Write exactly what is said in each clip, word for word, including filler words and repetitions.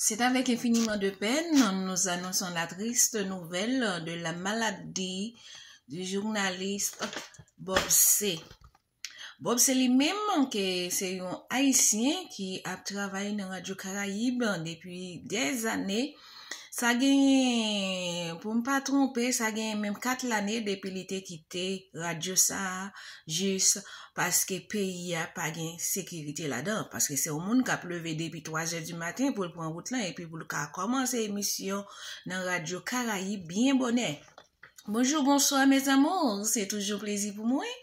C'est avec infiniment de peine nous annonçons la triste nouvelle de la maladie du journaliste Bob C. Bob C li menm, ke se yon Ayisyen ki ap travay nan Radyo Karayib depi dèzane. Sa genyen, pou m pa twonpe, sa genyen menm kat lane depi li te kite radyo sa a, jis paske peyi a pa gen sekirite ladan. Paske se yon moun k ap leve depi twa zè di maten pou l pran wout lan epi pou l ka kòmanse emisyon nan Radyo Karayib byen bonè. Bonjou, bonswa, mes amours. Se toujou plezi pou mwen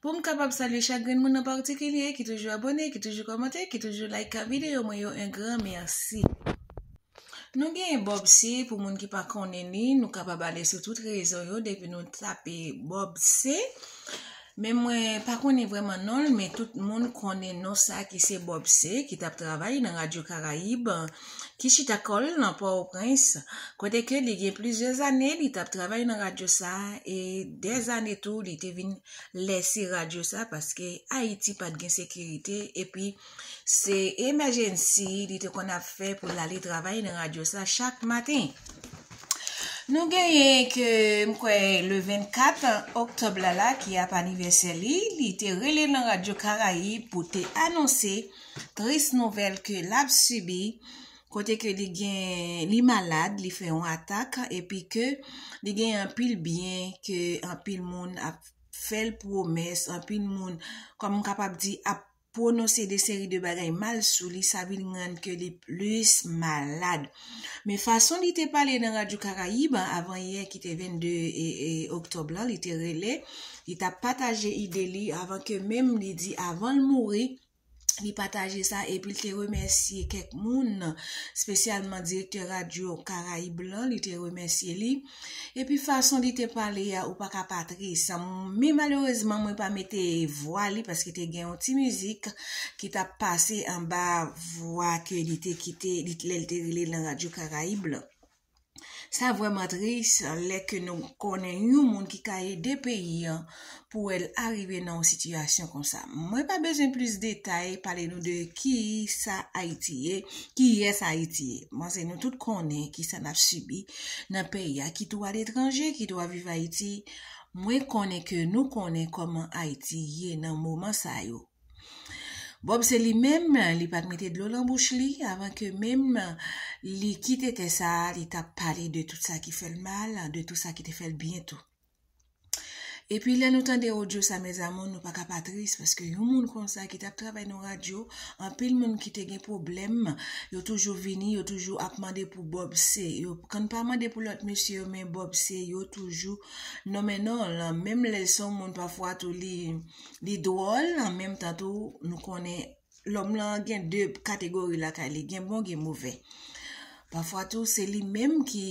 pou m kapab salye chak grenn moun an patikilye ki toujou abòne, ki toujou kòmante, ki toujou like videyo mwen yo. Un grand merci. Nou gen Bob C, pou moun ki pa konnen li, nou kapab ale sou tout rezo yo, depi nou tape Bob C. Men mwen pa konnen vrèman non l, men tout moun konnen non sa ki se Bob C, ki t ap travay nan Radyo Karayib, ki chita kò l nan Pòtoprens, kote ke li gen plizyè zane li t ap travay nan radyo sa a, e dèzane tou li te vin lèse radyo sa a, paske Ayiti pa t gen sekirite, epi se emergency li te konn ap fè pou l ale travay nan radyo sa a chak maten. Nou genyen ke, m kwè, le vennkat oktòb la la, ki ap anivèsè li, li te rele nan Radyo Karayib pou te anonse tris nouvèl ke l ap sibi, kote ke li gen, li malad, li fè yon atak, epi ke li gen anpil byen ke anpil moun ap fè l pwomès, anpil moun, kòm m kapab di, ap pwononse de seri de bagay mal sou li, sa vin rann ke li plis malad. Men fason li te pale nan Radyo Karayib an, avan yè ki te vennde e, e, oktòb lan, li te rele, li t ap pataje ide li avan ke menm li di avan l mouri, li pataje sa epi l te remèsye kèk moun, espesyalman direktè Radyo Karayib lan, li te remèsye li. Epi fason li te pale a, ou pa ka pa tris. Men malerezman, mwen pa mete vwa li paske te gen yon ti mizik ki t ap pase anba vwa ke li te kite li, lè l te rele nan Radyo Karayib lan. Sa vrèman tris lè ke nou konnen yon moun ki ka ede peyi an pou l arive nan yon sitiyasyon konsa. Mwen pa bezwen plis detay, pale nou de ki sa Ayiti ye, kiyès Ayiti ye. Mwen se nou tout konnen ki sa n ap sibi nan peyi a, ki tou aletranje, ki tou ap viv Ayiti. Mwen konnen ke nou konnen kòman Ayiti ye nan moman sa yo. Bob C li menm, li pa t mete dlo nan bouch li, avan ke menm li kite tè sa a, li t ap pale de tout sa ki fè l mal, de tout sa ki te fè l byen tou. Epi lè nou tande odyo sa, mes amours, nou pa ka pa tris, paske yon moun konsa ki t ap travay nan radyo, anpil moun ki te gen pwoblèm, yo toujou vini, yo toujou ap mande pou Bob C. Yo konn pa mande pou lòt mesye yo, men Bob C, yo toujou nonmen non l. Menm lè l se yon moun pafwa tou li, li dwòl, an menm tan tou, nou konnen lòm lan gen de kategori lakay li, gen bon, gen move. Pafwa tou, se li menm ki,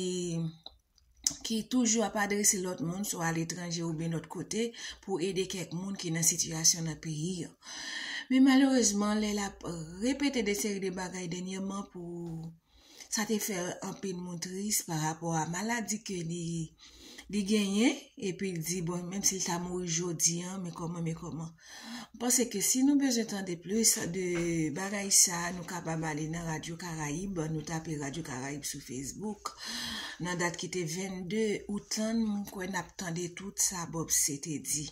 ki toujou ap adrese lòt moun, swa aletranje oubyen lòt kote, pou ede kèk moun ki nan sitiyasyon nan peyi an. Men malerezman, lè l ap repete de seri de bagay dènyèman pou sa te fè anpil moun tris pa rapò a maladi ke li, li genyen, epi l di, bon, menm si l ta mouri jodi an, men kòman, men kòman. M panse ke si nou bezwen tande plis de bagay sa, nou kapab ale nan Radyo Karayib, nou tape Radyo Karayib sou Facebook. Nan dat ki te vennde out lan, m kwè n ap tande tout sa Bob C te di.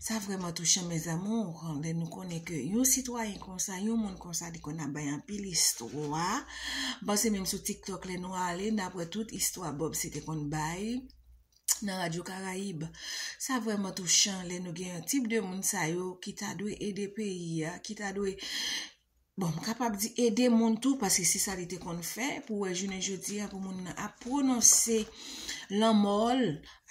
Sa vrèman touchan, mes amours, lè nou konnen ke yon sitwayen konsa, yon moun konsa, li konn ap bay anpil istwa. M panse menm sou TikTok, lè nou ale, n ap wè tout istwa Bob C te konn bay nan Radyo Karayib. Sa vrèman touchan lè nou gen yon tip de moun sa yo ki ta dwe ede peyi a, ki ta dwe, bon, m kapab di ede moun tou, paske se sa li te konn fè, pou wè jounen jodi a, pou moun nan ap pwononse lanmò l,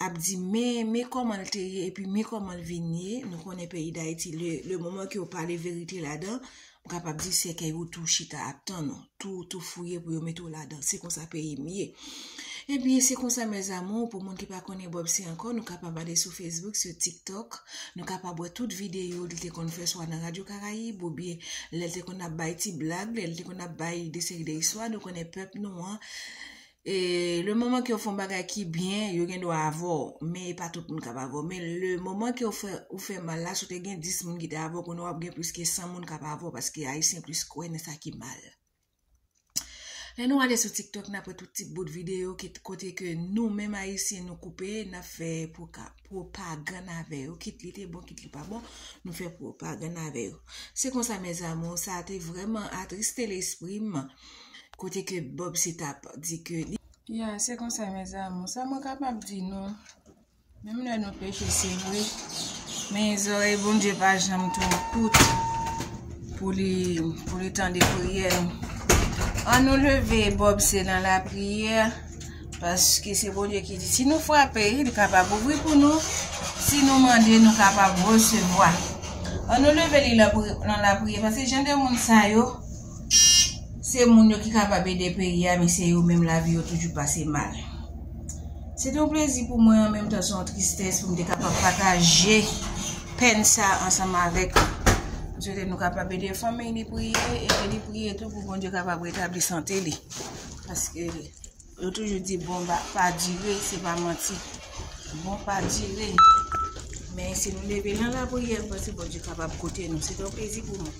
ap di, men, men kòman l te ye, epi men kòman l vin ye. Nou konnen peyi Dayiti, le, le moman ke w pale verite ladan, m kapab di sèkèy ou tou chita ap tann ou, tou, tou fouye pou yo mete w ladan. Se konsa peyi m ye. Ebyen, se konsa, mes amours, pou moun ki pa konnen Bob C ankò, nou kapab ale sou Facebook, sou TikTok, nou kapab wè tout videyo li te konn fè swa nan Radyo Karayib, oubyen lè l te konn ap bay ti blag, lè l te konn ap bay de seri de istwa, nou konnen pèp nou an, e le moman ke w fè yon bagay ki byen, yo gen dwa avè w, men e pa tout moun k ap avè w. Men le moman ke w fè, ou fè mal la, si w te gen dis moun ki te avè w, kounye a w ap gen plis ke san moun k ap avè w, paske Ayisyen plis kwè nan sa ki mal. Lè nou ale sou TikTok, n ap wè tout tip bout videyo ki kote ke nou menm Ayisyen nou koupe, n ap fè pwoka- pwopagann avè yo. Kit li te bon, kit li pa bon, nou fè pwopagann avè yo. Se konsa, mes amours, sa te vrèman atriste lespri m. Kote ke Bob se t ap di ke li. Ya, se konsa, mes amours, sa mwen kapab di nou. Menm lè nou peche, se vre, men zòrèy Bondye pa janm twò kout pou li, pou li tande priyè nou. Ann nou leve, Bob se nan lapriyè, paske se Bondye ki di, si nou frape, li kapab ouvri pou nou, si nou mande, nou kapab resevwa. Ann nou leve li nan pri- nan lapriyè, paske jan de moun sa yo, se moun yo ki kapab ede peyi a, men se yo menm lavi yo toujou pase mal. Se te yon plezi pou mwen, an menm tan se yon tristès pou m te kapab pataje pèn sa ansanm avèk nou. M swete nou kapab ede fanmiy li priye, ede li priye tou pou Bondye kapab retabli sante li. Paske yo toujou di bon pa dire, se pa manti. Bon pa dire. Men si nou leve nan lapriyè, m panse Bondye kapab koute nou. Se te yon plezi pou mwen.